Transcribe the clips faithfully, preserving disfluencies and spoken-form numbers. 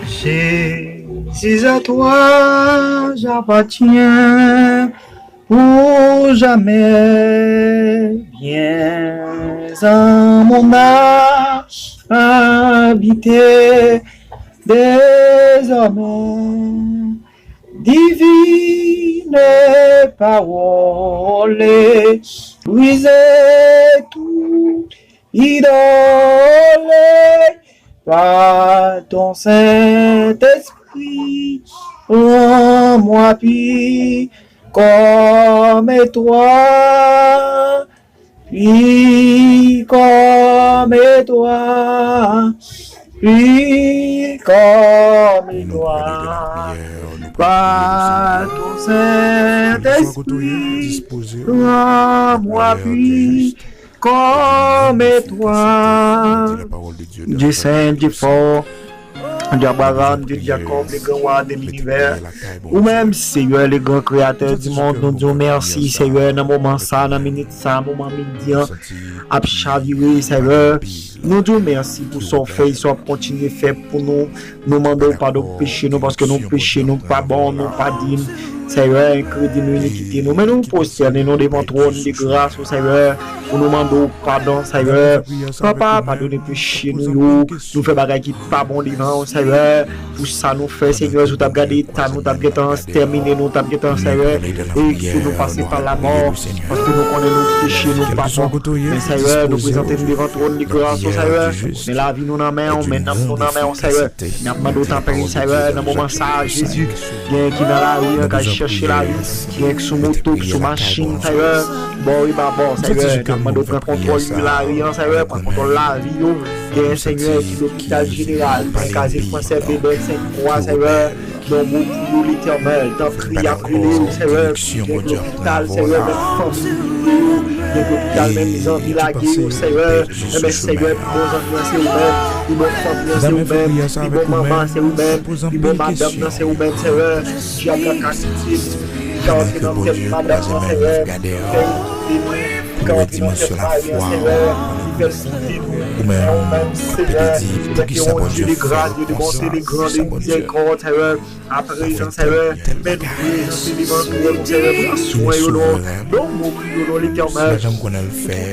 Jésus, à toi j'appartiens pour jamais. Viens en mon âme habiter désormais. Divine parole, brisez tout idole par ton Saint-Esprit, rends-moi pur comme toi, pur comme toi, pur comme toi, par ton Saint-Esprit, rends-moi pur comme toi. Dieu saint, Dieu fort, Dieu Abraham, Dieu de Jacob, le grand roi de l'univers. Ou menm, Seyè, le grand créateur du monde, nou di w mèsi, Seyè, nan moman sa, nan minit sa, moman midi an ap chavire, Seyè. Nou di w mèsi pou sa w fè e sa w ap kontinye fè pou nou. Nou mande w padon pou peche nou, paske nou peche, nou pa bon, nou pa dign. Seyè, enkredi nou, inikite nou. Men nou pwostène nou devan twòn de gras ou, Seyè, pou nou mande w padon, Seyè. Papa, padone peche nou yo. Nou fè bagay ki pa bon devan w, Seyè. Pou sa nou fè, Seyè, si w t ap gade eta nou, t ap gentan ekstèmine nou, t ap gentan, Seyè, e pou nou pase pa lamò, paske nou konnen nou peche, nou pa bon. Men, Seyè, nou prezante nou devan twòn de gras ou, Seyè. Men lavi nou nan men w, men nanm nou nan men w, Seyè. N ap mande w tanpri, Seyè, nan moman sa a, Jezi, gen ki nan lari an k al chèche lavi, gen ki sou moto, ki sou machin, Seyè, bò e babò, Seyè, n ap mande w pran kontwòl lari an, Seyè, pran kontwòl lavi yo. Gen, Seyè, ki lopital jeneral, gen Kazye Fransè, Bèbèk, Sennkwa, Seyè, Donbofouyo, Letènèl, tanpri, y ap rele w, Seyè, gen lopital, Seyè, menm fanmi yo, gen lopital, menm zanmi lage yo, Seyè. Enben, Seyè, pi bon zanmi an se ou menm, pi bon fanmi an se ou menm, pi bon manman an se ou menm, pi bon madanm nan se ou menm, Seyè. Dyab la ka site nou, li ka rantre nan tèt madanm nan, Seyè, li fè l koute nou, li ka rantre nan tèt mari an, Seyè, li fè l koute nou. Men ou menm, Seyè, ou se yon Dye de gras, Dye de bonte, de gran, de mizèrikòd, Seyè. Aprezan, Seyè, men nou prezante devan twòn ou, Seyè, pran swen yo non, Donbofouyo non, Letènèl.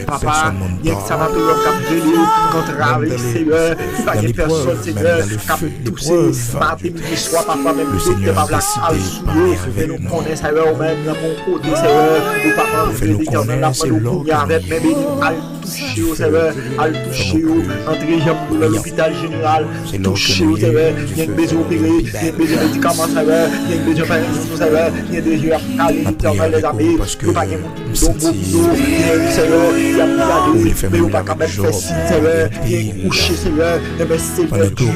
Papa, gen sanatoryòm k ap jene, k antrave, Seyè, ki pa gen pèsòn, Seyè, k ap touse maten, midi, swa, pafwa menm doktè pa vle al sou yo, men nou konnen, Seyè, ou menm nan yon kote, Seyè, ou pa antre, Letènèl, n ap mande w kounye a avèk men beni, al touche yo, Seyè, al touche yo, antre janm yo nan lopital jeneral, touche yo, Seyè, gen k bezwen opere, gen k bezwen medikaman, Seyè, gen k bezwen fè enjeksyon, Seyè, gen de je y ap kale, Letènèl dèzame, yo pa gen moun ki pou Donbofouyo, gen, Seyè, y ap gade, men yo pa ka menm fè siy, Seyè, gen kouche, Seyè, enben, Seyè, Dye,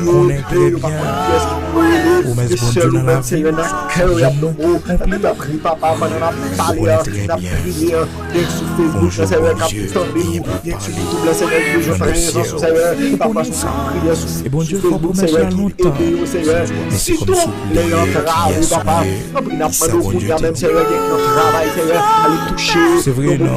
yo pa konn kiyès ki pou rele, se sèl ou menm, Seyè, nan kè yo y ap donbo, enben, tanpri, Papa, pandan n ap pale a, n ap priye a, gen sou Facebook la, Seyè, k ap tande nou, gen sou YouTube la, Seyè, ki bezwen prezans ou, Seyè, papa, sou k ap priye sou, sou Facebook, Seyè, ki ede yo, Seyè, sitou lè yo antrave, papa, tanpri, n ap mande w kounye a menm, Seyè, gen ki nan travay, Seyè, ale touche yo, yo moun yo,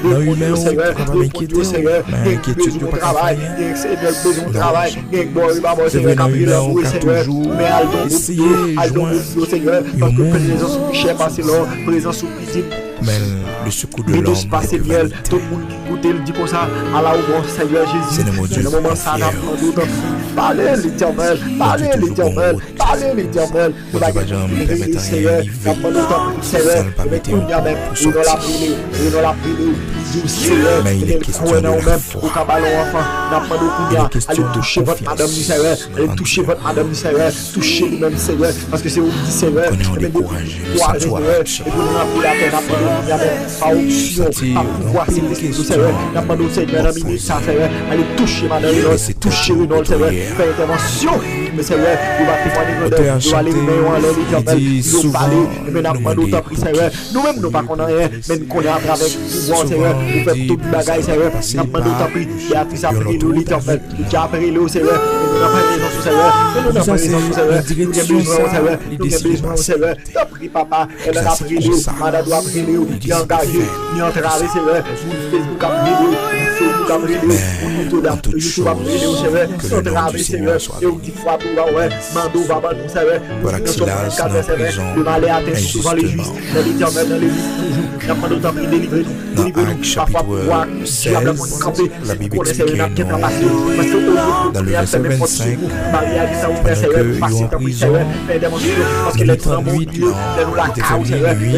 yo moun yo, Seyè, yo moun yo, Seyè, gen ki bezwen yon travay, gen Seyè, ki bezwen yon travay, gen bò yo pa bò, Seyè, k ap rele anmwe, Seyè, men al donbo pou yo, al donbo pou yo, Seyè, paske prezans ou pi chè pase lò, prezans ou pi di, men le secours de l'homme pase myèl, tout moun ki koute l di konsa, ala ou bon, Seyè Jezi, nan moman sa n ap mande w tanpri, pale, Letènèl, pale, Letènèl, pale, Letènèl, nou pa gen moun ki rele, Seyè, n ap mande w tanpri, Seyè, enben kounye a menm, Renan l ap rele w, Renan l ap rele w, li di w, Seyè, enben l kwè nan ou menm, ou ka ba l yon anfan, n ap mande w kounye a, ale touche vant madanm li, Seyè, ale touche vant madanm li, Seyè, touche li menm, Seyè, paske se ou ki di, Seyè, enben depi nou kwaze, Seyè, epi nou nan pye atè, n ap mande w kounye a menm, pa onksyon, pa pouvwa selès ou, Seyè, n ap mande w, Seyè, nan minit sa, Seyè, ale touche madanm Renan, touche Renan, Seyè, fè entèvansyon, men, Seyè, yo va temwanye grandè, yo va leve men yo anlè, Letènèl, yo pale, enben n ap mande w tanpri, Seyè, nou menm nou pa konn anyen, men n konnen atravè pouvwa w, Seyè, ou fè tout bagay, Seyè, n ap mande w tanpri, Beyatris ap rele w, Letènèl, Dye ap rele w, Seyè, men nou nan prezans ou, Seyè, men nou nan prezans ou, Seyè, nou gen bezwen w, Seyè, nou gen bezwen w, Seyè, tanpri, papa, enben n ap rele w, Madadou ap rele w, li angaje, li antrave, Seyè, moun Facebook ap rele w, moun Facebook k ap rele w, ou YouTube ap rele w, Seyè, antrave, Seyè, e w di fwa pou w pa wè, mande w pa ban nou, Seyè, nou finanse w nan prizon enjisman. Lètènèl, nan legliz toujou, n ap mande w tanpri delivre nou. Nan Ak chapit sèz, Labib eksplike nou, dan le vèsè vennsenk, pandan ke yo an prizon, nan mitan nwit lan, yo te fè li lennwi,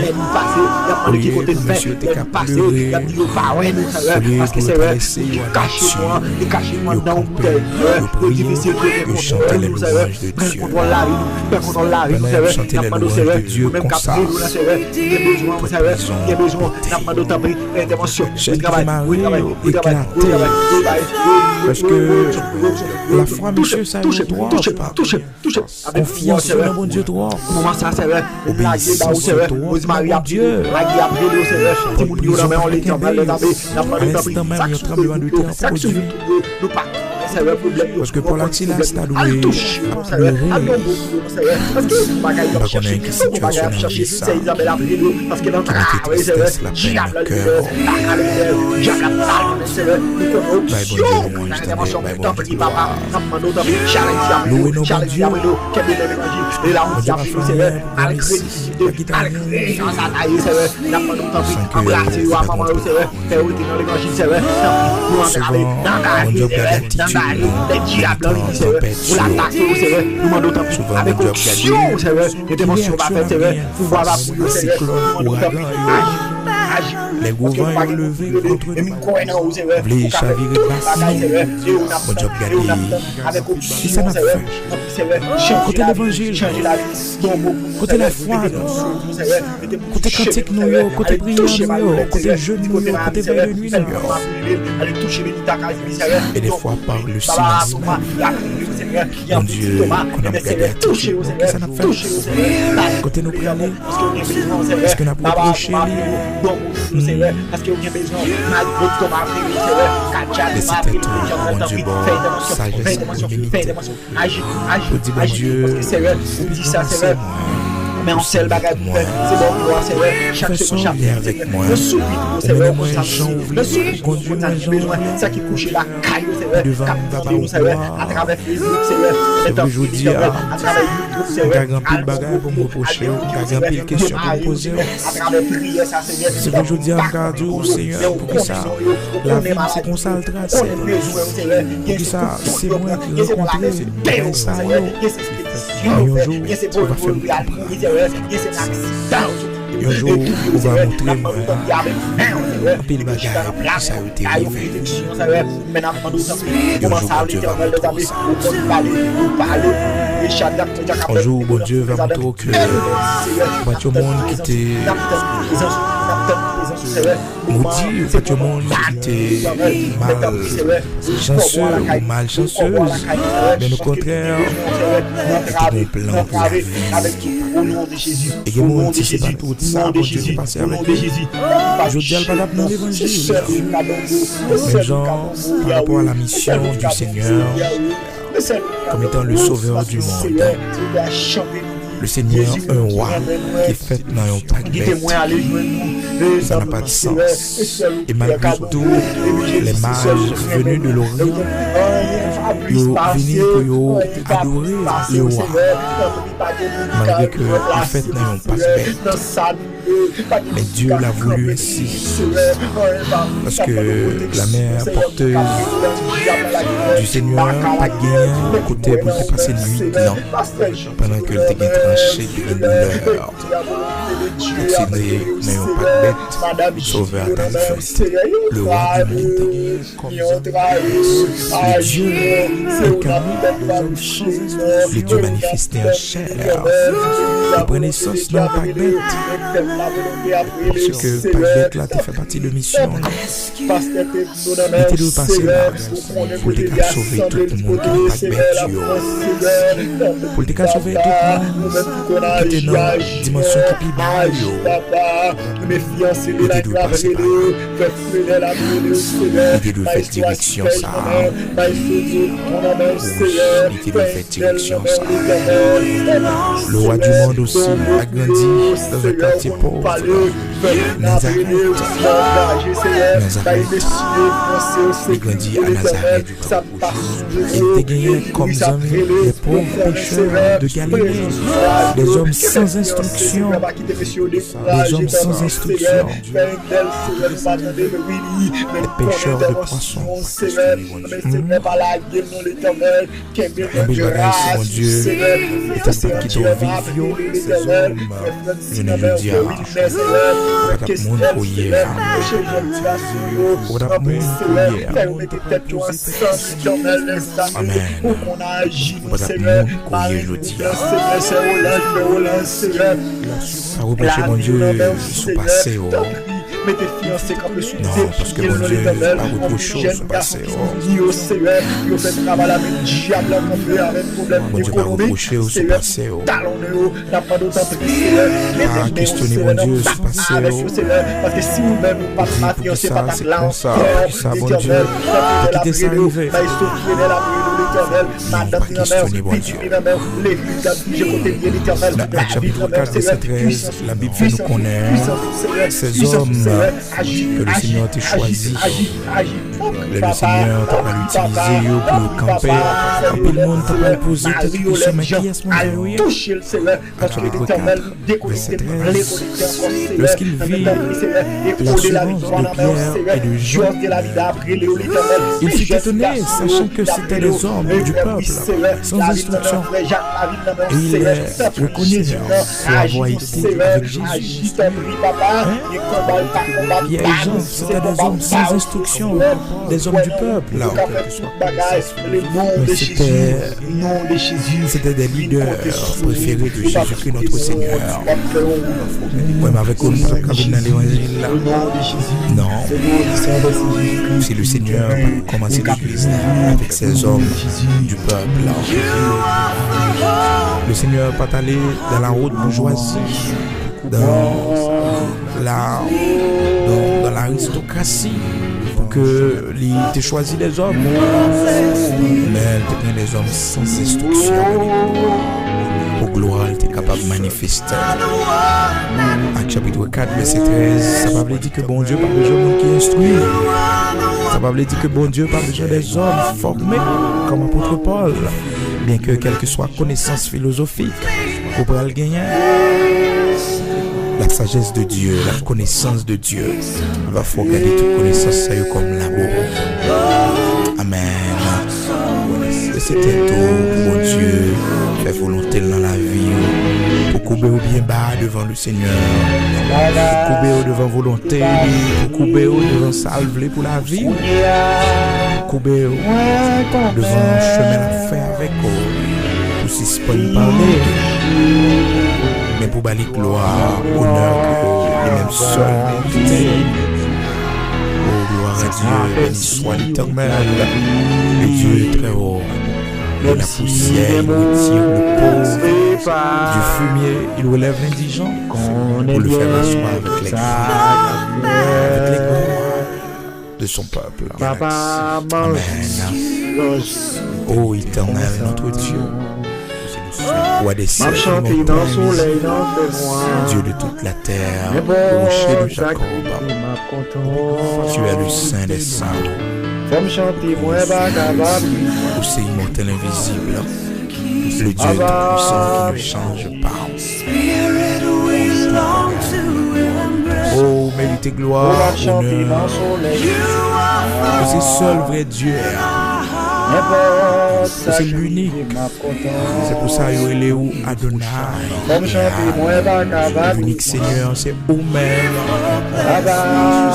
olye pou mesye yo te ka plere, olye pou yo trese yo an natye, yo kanpe, yo priye, yo chante lè lwanj de Dye. Pandan y ap chante lè lwanj de Dye konsa, tout prizon an pote. Chèn ki te mare yo eklate, paske lafwa mesye sa yo twò, konfyans yo nan Bondye twò, obeyisans yo twò nan Bondye. Timoun yo pa kenbe. Nan enstan menm, yon tranblemanntè ap pwodui. Paske Pòl ak Silas ta dwe ap plere. M pa konnen ki sitiyasyon n ap viv sa. Ki mete tristès, lapenn nan kè w. Bay Bondye lwanj tanpri, bay Bondye glwa. Louwe non Bondye. Bondye pa fè anyen pou misye pa gen talè. San ke li pa gen talè. Fè yo rete nan levanjil, Seyè. Nou antre ale nan gade, Seyè, nan gade, lè dyab lan li, Seyè, pou l atake yo, Seyè. Nou mande w tanpri, avèk onksyon, Seyè, entèvansyon w va fè, Seyè, pouvwa w va pou yo, Seyè. Nou mande w tanpri, aji, aji, paske nou pa gen moun pou rele, men nou kwè nan ou, Seyè, ou ka fè tout bagay, Seyè, e ou n ap tann, e ou n ap tann avèk onksyon, Seyè, tanpri, Seyè, chanje lavi, chanje lavi, bon, bon, Seyè, mete nou sou ou, Seyè. Kote kantik nou yo, kote priyè nou yo, kote jèn nou yo, kote vèy de nwi nou yo. E defwa, pa le silans menm, Bondye konn ap gade atitid nou. Kisa n ap fè? Kote nou prale? Èske n ap repwoche li? Lese tèt ou, Bondye ba w sajès pou medite. Aji, aji, aji, paske Seyè, ou di sa, Seyè. Men yon sèl bagay pou fè, se ba w glwa, Seyè. Chak segonn, chak minit, Seyè. Yo soupli pou ou, Seyè, yo konn sa, yo soupli pou ou, yo konn sa ki bezwen, sa ki kouche lakay yo, Seyè, k ap tande nou, Seyè, atravè Facebook, Seyè, atravè YouTube, Seyè, al goumen, al goumen, Seyè, demare, Seyè, atravè priyè sa, Seyè, y ap pase pou yo, men ou konnen non yo, ou konnen maladi yo, ou konnen bezwen yo, Seyè, gen se tout kont yo pran, gen se maladi yo pran, Seyè, gen se Yon jou, ou va fè m konprann. Yon jou, ou va montre mwen anpil bagay pou ki sa yo te rive. Yon jou, Bondye va montre w ke ou pa t yon moun ki te modi, ou pa t yon moun ki te malchansè ou malchansèz, men okontrè, ou te gen yon plan pou lavi w. E gen moun, si se pa t wout sa, Bondye te pase avèk yo, jodi a, l pa t ap nan levanjil. Menm jan, pa rapò a la mission du Seigneur, comme étant le sauveur du monde. Le Seigneur, un roi ki fèt nan yon pak bèt. Ça n'a pas de sens. Et malgré tout, les mages venus de l'Orient, yo vini pou yo adore le roi. Malgre ke li fèt nan yon pak bèt. Mais Dieu l'a voulu ainsi. Parce que la mère porteuse du Seigneur pa t gen kote pou l te pase nwit lan, pandan ke l te gen tranche, l te gen doulè. Donk, se nan yon pak bèt, Sovè a t al fèt. Le roi du monde. Le Dieu incarné, le Dieu manifesté en chair, li pran nesans nan yon pak bèt. Paske pak bèt la te fè pati de misyon li. Li te dwe pase la pou l te ka sove tout moun ki nan pak bèt yo. Pou l te ka sove tout moun ki te nan dimansyon ki pi ba yo. Li te dwe pase pa la. Li te dwe fè direksyon sa a. Wi, li te dwe fè direksyon sa a. Le roi du monde aussi a grandi dans un quartier pauvre. Nazarèt, Nazarèt. Li grandi a Nazarèt. E li te genyen kòm zanmi de pòv pechè de Galile, des hommes sans instruction, des hommes sans instruction, des pêcheurs de poissons. Anpil bagay, Bondye, li te pèmèt kite w viv yo. Jounen jodi a, ou pa t ap moun ou ye a. Ou pa t ap moun ou ye a. Amèn. Ou pa t ap moun ou ye jodi a. Pa repwoche Bondye sou pase w. Non, paske Bondye pa repwoche w sou pase w. Bondye pa repwoche w sou pase w. Pa kestyone Bondye sou pase w. Ou di, poukisa se konsa, poukisa Bondye te kite sa rive? Non, pa kestyone Bondye. Nan Ak chapit kat, vèsè trèz, Labib fè nou konnen, ces hommes que le Seigneur te chwazi. Lè le Senyè ta pral itilize yo pou yo kanpe, anpil moun ta pral poze tèt yo kesyon, men kiyès Bondye yo ye? Ak chapit kat, vèsè trèz, lorsqu'il vit l'assurance de Pierre et de Jean, il fut étonné, sachant que c'étaient des hommes du peuple, sans instruction. Et il les reconnut pour avoir été avec Jésus. Hein? Pierre et Jean, c'étaient des hommes sans instruction, des hommes du peuple. Mais c'était, c'était des leaders préférés de Jésus-Christ, notre Seigneur. Mwen avèk ou, nou pap ka vin nan levanjil la. Non. Si le Seigneur pa kòmanse legliz la avec ces hommes du peuple, le Seigneur pa t ale dans la haute bourgeoisie, dans la, dans, dans l'aristocratie, pou ke li te chwazi des hommes. Men li te pran des hommes sans instruction pou glwa l te kapab manifeste. Ak chapit kat, vèsè trèz, sa pa vle di ke Bondye pa bezwen moun ki enstwi. Sa pa vle di ke Bondye pa bezwen des hommes formés, comme apôtre Paul. Byenke kèlkeswa konesans filozofik ou pral genyen, la sagesse de Dieu, la connaissance de Dieu va fè w gade tout konesans sa yo kòm labou. Amèn. Lese tèt ou pou Bondye fè volonte l nan lavi w, pou koube w byen ba devan Senyè, pou koube w devan volonte li, pou koube w devan sa l vle pou lavi w, pou koube w devan chemen l ap fè avèk ou, pou sispann pale, men pou ba li glwa, onè ke li menm sèl merite. Oh, gloire à Dieu, béni soit l'Éternel, le Dieu très haut. De la poussière, il retire le pauvre du fumier, il relève l'indigent pour le faire asseoir avec les grands, avec les grands de son peuple. Amen. Ô Éternel, notre Dieu, Roi des cieux, Dieu de toute la terre, rocher de Jacob, tu es le Saint des saints. Fò m chante, mwen pa kapab. Ou se imòtèl, envizib, le Dieu tout-puissant qui ne change pas. Oh, ou merite glwa, onè. Ou se sèl vrè Dye a. Ou se linik. Se pou sa yo rele ou Adonai. Linik Senyè, se ou menm.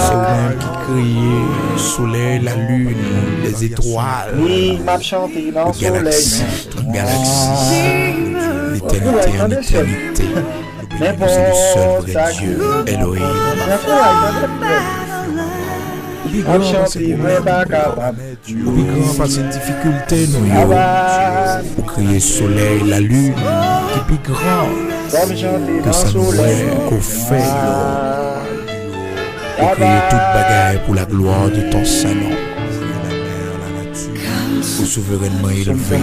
Se ou menm ki kreye solèy, lalin, lèzetwal, galaksi, tout galaksi, letènite an etènite. Ou se le sèl vrè Dye, Elohim. Ou pi gran pase pwoblèm. Ou pi gran pase difikilte nou yo. Ou kreye solèy, lalin ki pi gran ke sa nou wè, ke w fè yo. Ou kreye tout bagay pour la gloire de ton saint nom. Ou souverènman elve,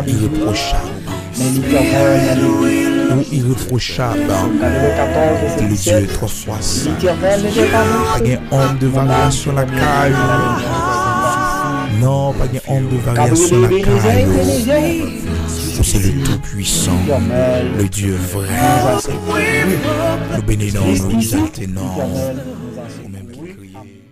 irepwochab. Ou irepwochab, le Dieu trois fois saint. Pa gen onm de varyasyon lakay ou. Non, pa gen onm de varyasyon lakay ou. Ou se le Tout-Puissant, le Dieu vrai. Nou beni non, nou egzalte non. Ou menm ki kreye.